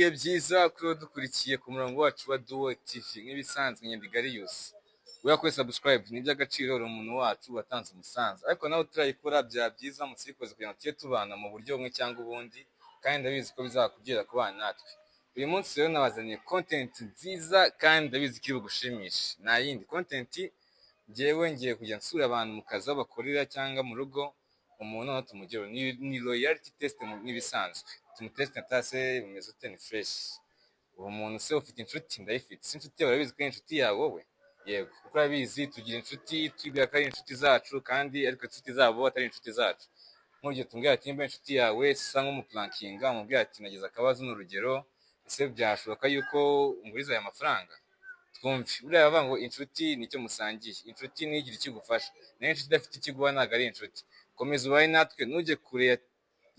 Ibihe byiza kuri dukurikiye ku murongo wacu wa Duo TV. Nk'ibisanzwe, Nyendigariyusi wakoze subscribe, ni iby'agaciro, uri umuntu wacu watanze umusanzu, ariko nawe utarayikora byaba byiza musikoze kugira ngo tujye tubana mu buryo bumwe cyangwa ubundi, kandi ndabizi ko bizakubwira kubana natwe. Uyu munsi rero nabazaniye content nziza kandi ndabizi ko iri bugushimishe. Nta yindi content, njyewe ngiye kujya nsura abantu mu kazi aho bakorera cyangwa mu rugo, umuntu noneho tumugeho ni loyalty test. Nk'ibisanzwe tumuteste atase bumeze ute, ni fresh. Uwo muntu se ufite inshuti? Ndayifite. Si inshuti yawe? Urabizi ko ari inshuti yawe wowe? Yego, kuko urabizi tugira inshuti twibwira ko ari inshuti zacu, kandi ariko inshuti zabo atari inshuti zacu. Nk'urugero, tumubwira ati nimba inshuti yawe isa nk'umuprankinga, umubwira ati nagize akabazo, ni urugero, ese byashoboka yuko unguriza aya mafaranga? Twumve. Buriya bavuga ngo inshuti nicyo musangiye, inshuti ntigire icyo igufasha, nayo inshuti idafite icyo iguha ntabwo ari inshuti. Komeza ubaye natwe, ntujye kure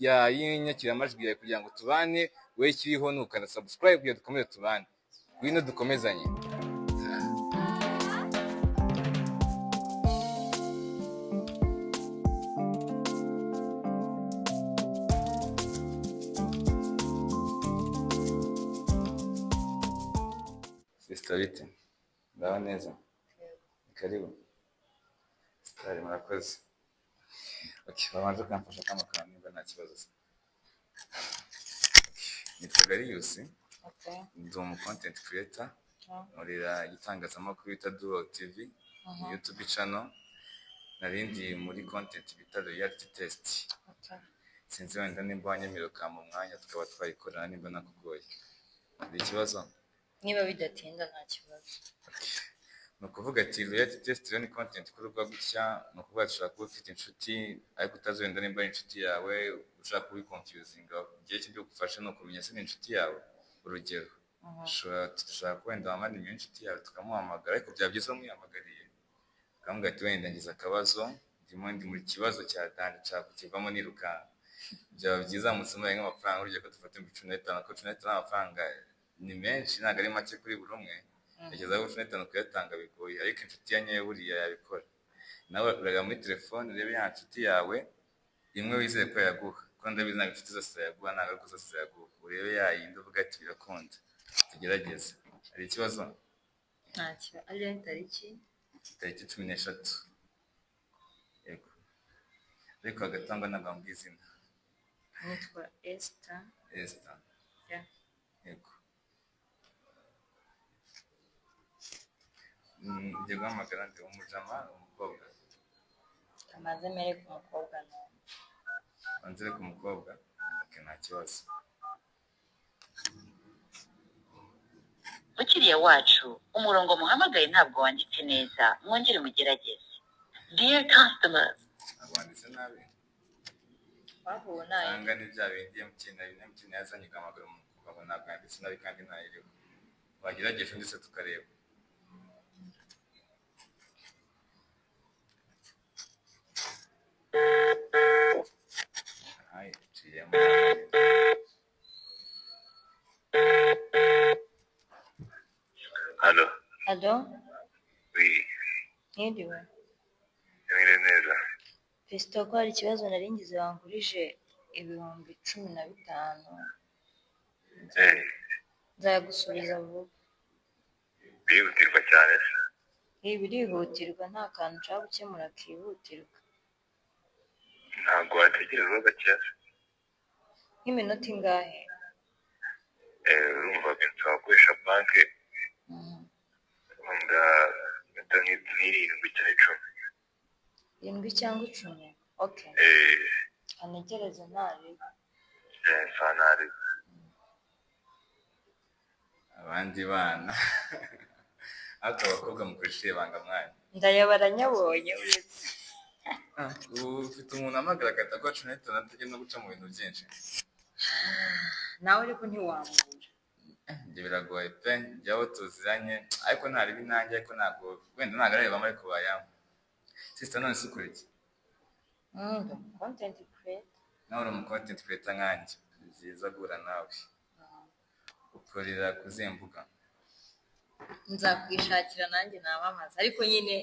ya y'inyakiramajwi yawe kugira ngo tubane. Wowe ikiriho ni ukanda subscribe kugira dukomeze tubane. Ngwino dukomezanye. Sister, bite? Ndaho neza. Karibu. Sitari, murakoze. Okay, babanza kumfasha kano kantu nimba nta kibazo se. Nitwa Garius, ndi umu content creator, nkorera igitangazamakuru bita Duo TV, ni YouTube channel. Nari ndi muri content bita Loyalty Test. Sinzi wenda nimba wanyemerera ukampa umwanya tukaba twayikorana, nimba nakugoye. Hari ikibazo? Niba bidatinda nta kibazo. Ni ukuvuga ati loyalty test rero ni content ikorwa gutya. Ni ukuvuga ushobora kuba ufite inshuti ariko utazi wenda nimba ari inshuti yawe, ushaka kubiconfusinga. Igihe cyo gufasha ni ukumenya se ni inshuti yawe. Urugero, dushobora wenda wamara nimero y'inshuti yawe tukamuhamagara, ariko byaba byiza umwihamagariye ukamubwira ati wenda ngize akabazo, ndimo ndi mu kibazo cya dani, nshaka kukivamo nirukanka. Byaba byiza musomaye nk'amafaranga, urugero ko dufata 15,000, kuko 15 amafaranga ni menshi, ntabwo ari make kuri buri umwe. Ntekereza ko 15 kuyatanga bigoye, ariko inshuti ya nyayo buriya yabikora. Nawe urareba muri telefone urebe ya nshuti yawe imwe wizeye ko yaguha, kuko ndabizi ntabwo inshuti zose zayaguha, ntabwo ariko zose zayaguha. Urebe ya yindi uvuga ati birakunda, tugerageze. Hari ikibazo? Nta kibazo. Ariyo ni tariki? Tariki 13. Yego, ariko hagati aho ngaho ntabwo wambwiye izina. Nitwa Esther. Esther? Yeah. Yego. Ngiye guhamagara ndi umujama, umukobwa. Amaze mere ku mukobwa nawe. Banzire ku mukobwa. Okay, nta kibazo. Mukiriya wacu, umurongo muhamagaye ntabwo wanditse neza, mwongere mugerageze. Dear customers, Ntabwo wanditse nabi. Bahuwe nayo. Cyangwa ni bya bindi MTN na MTN yazanye, ugahamagara umuntu ukavuga ngo ntabwo yanditse nabi kandi ntayiriho. Wagerageje undi se tukareba. Aha iciyemo. Halo, Alo, oui, mwiriwe. mwiriwe neza. Fiston, ko hari ikibazo nari ngize wangurije 15,000. Eh, Nzayagusubiza vuba. birihutirwa cyane se? Ibi birihutirwa, nta kantu nshaka gukemura kihutirwa. Ntabwo wategerezaho gakeya se? Nk'iminota ingahe? Eh, urumva binsaba gukoresha banki wenda iminota nk'irindwi cyangwa 10. 7 cyangwa 10? Okay. Eh, Anegereze ntaribi. eh, saa ntari. Abandi bana, ariko abakobwa mukoresha ibanga mwanya. Ndayabara nyabonye uretse. Ubu ufite umuntu ahamagara agahita aguha 15 atajya no guca mu bintu byinshi. Nawe ariko ntiwambura. Ibyo biragoye pe, njye aho tuziranye ariko nta ribi nanjye, ariko ntabwo wenda ntabwo arayibamo ariko bayampa. Sister, none se ukora iki? Ndi umu content creator. Nawe uri umu content creator nkanjye. Ni byiza guhura nawe. Ukorera ku zihe mbuga? Nzakwishakira nanjye namamaza, ariko nyine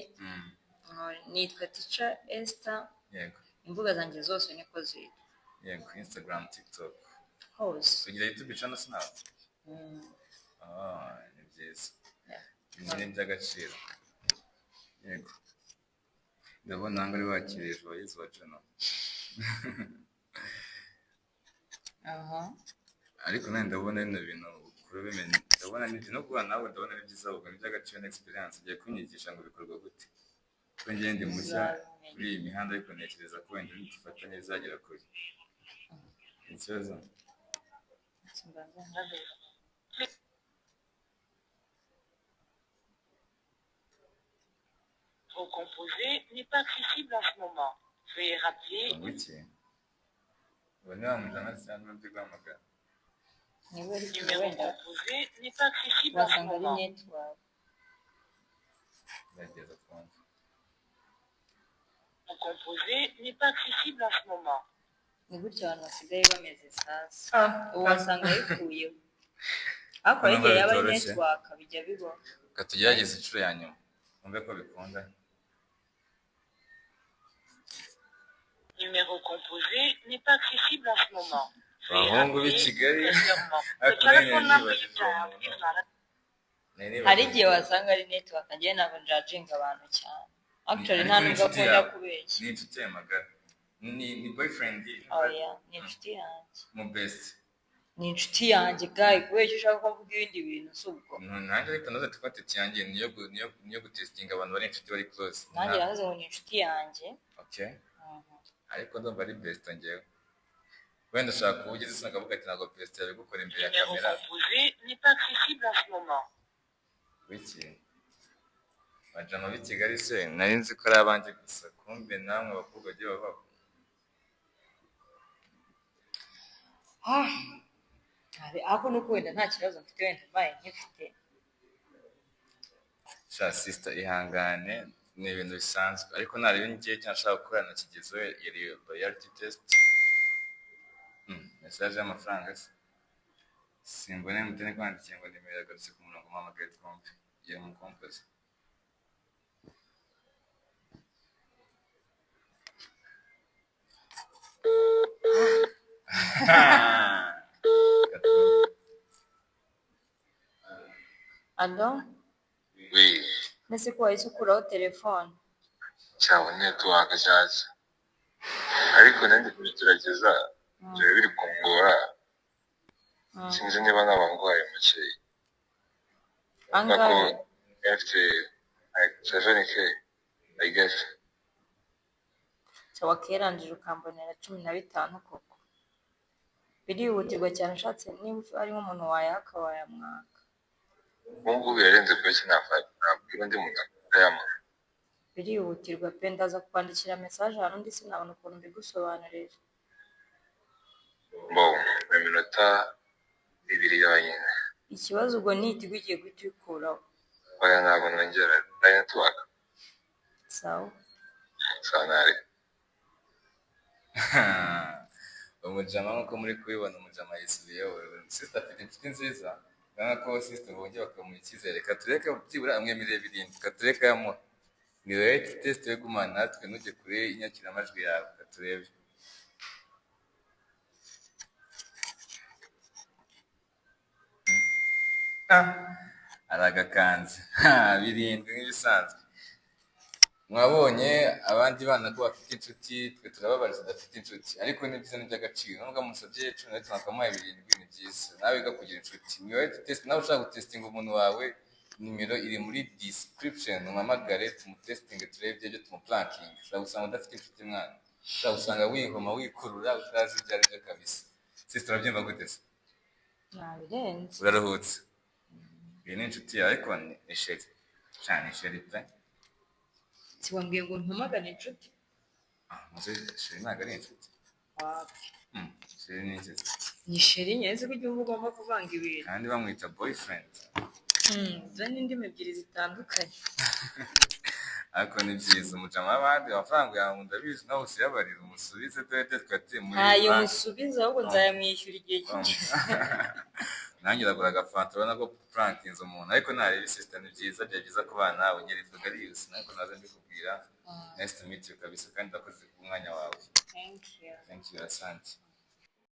nitwa Teacher Esther. Yego. Imbuga zanjye zose niko zitwa. Yego, Instagram, TikTok. Hose. Ugira YouTube channel se nawe? Ah, ni byiza. Yeah. Ni iby'agaciro. Yego. Ndabona aha ngaha uri wakiriye Joyeuse wa Juno. Aha. Ariko nanjye ndabona bino bintu ukura ubimenya. Ndabona ni no guhura nawe, ndabona ari byiza, ahubwo ni iby'agaciro na experience. Ugiye kunyigisha ngo bikorwa gute? Kuko njyewe ndi mushya Uzabimenya. kuri iyi mihanda, ariko ntekereza ko wenda nidufatanya bizagera kure. Ikibazo Simbanza. Au composé n'est pas accessible en ce moment. Veuillez rappeler ngo iki? Ubu ni wa mujama cyangwa undi guhamagara? Niba ari kure numéro wenda composé n'est pas accessible en ce wasanga ari moment. network. Gerageza twumve. Au composé n'est pas accessible en ce moment. Ni gutya abantu basigaye bameze sasa. Ubu wasanga yikuyeho. Ariko hari igihe yaba ari Bitoroshye. network, bijya bibaho. Reka tugerageze inshuro ya nyuma twumve ko bikunda. Numéro composé n'est pas accessible en ce moment. Veuillez Abahungu b'i rappeler Kigali. ultérieurement. The Ariko nanjye telephone number you nibajije uwo dialed muntu. is not Nari Hari nibajije igihe uwo wasanga ari network, njyewe ntabwo njajinga abantu cyane. Actually, Ariko nta ni nubwo inshuti akunda yawe. kubeshya. Ni inshuti yawe magara? Ni boyfriend? Oya, ni inshuti yanjye. Mu best? Ni inshuti yanjye guy, kubera icyo ushaka ko mvuga ibindi bintu si ubwo. Nanjye ariko naze dufate yanjye niyo niyo gutestinga abantu bari inshuti, bari close. Nanjye navuze ngo ni inshuti yanjye. Okay. Mhm. Ariko ndumva ari best njyewe. Wenda ushaka kuba ugeze isoni akavuga ati ntabwo best yabigukora imbere ya Numéro kamera. composé n'est pas accessible en ce moment. Wiki bajama b'i Kigali se, nari nzi ko ari abanjye gusa, kumbe namwe abakobwa bagiye babaho. Ah, ariko nuko wenda nta kibazo mfite, wenda mbaye nkifite. Sha sister, ihangane, ni ibintu bisanzwe, ariko nareba ngiye cyangwa nshaka gukorana kigezeho yari loyalty test. Message y'amafaranga se simbona. MTN kwandikiye ngo nimero yagarutse ku murongo, mpamagaye twumve iyo mukompozi. Alo? Oui, Mbese ko wahise ukuraho telefone? Cyaba network cyaje. Ariko nanjye kubigerageza byari biri kungora. Sinzi niba naba ndwaye make. Angahe? Nako mfite like 7K, I guess. Cya wakerangije ukambonera 15 koko. Birihutirwa cyane, ushatse niba ari nk'umuntu wayaka wayamwaka. Ubu ngubu birarenze kuba nabwira undi muntu akayama. Birihutirwa pe, ndaza kukwandikira message ahantu undi sinabona ukuntu mbigusobanurira. Bo, mu minota 2 yonyine. Ikibazo ubwo ni itigo igiye guhita ubikuraho. Oya, ntabwo nongera. Nari network. Sawa. Sanari. Umujama, nk'uko muri kubibona, umujama yisubiyeho. Sister afite inshuti nziza. Urabona ko sister bongeye bakamuha icyizere. Reka tureke byibura amwemerere 7, reka tureke ayamuha. Ni loyalty test yo gumana natwe, ntujye kure y'inyakiramajwi yawe. Reka turebe. Ah, aragakanze. Ha, 7 nk'ibisanzwe. Mwabonye abandi bana ko bafite inshuti, twe turababaje tudafite inshuti, ariko ni byiza, ni iby'agaciro. Nubwo amusabye 15 akamuha 7, ni byiza. Nawe wiga kugira inshuti. Ni loyalty test, nawe ushaka gutestinga umuntu wawe, nimero iri muri description, umuhamagare tumutestinge turebe ibyo tumuplankinga. Ushobora gusanga udafite inshuti mwana, ushobora gusanga wihoma wikurura utazi ibyo ari byo kabisa. Sister, urabyumva gute se? Nabirenze. Uraruhutse? Iyi ni inshuti yawe, ariko ni chérie cyane, chérie pe. Siwambwiye ngo mpamagane inshuti? Ah, muze chérie ntabwo ari inshuti. Wapi. Chérie ni inshuti. Ni chérie nyine, ko igihe uba ugomba kuvanga ibintu. Kandi bamwita boyfriend. Izo ni indimi ebyiri zitandukanye. Ariko ni byiza, umujama w'abandi amafaranga yawe ndabizi nawe usiyabarira, umusubize dore twari muri Ntayo banki. musubiza, ahubwo nzayamwishyura igihe kigeze. Nanjye uragura agafanta, urabona ko purankinze umuntu, ariko ntareba sister, ni byiza, byari byiza kubana nawe. Ngeri yitwa Garius, ariko naza mbikubwira. Nice to meet you kabisa, kandi ndakoze ku mwanya wawe. Thank you. Thank you, asante.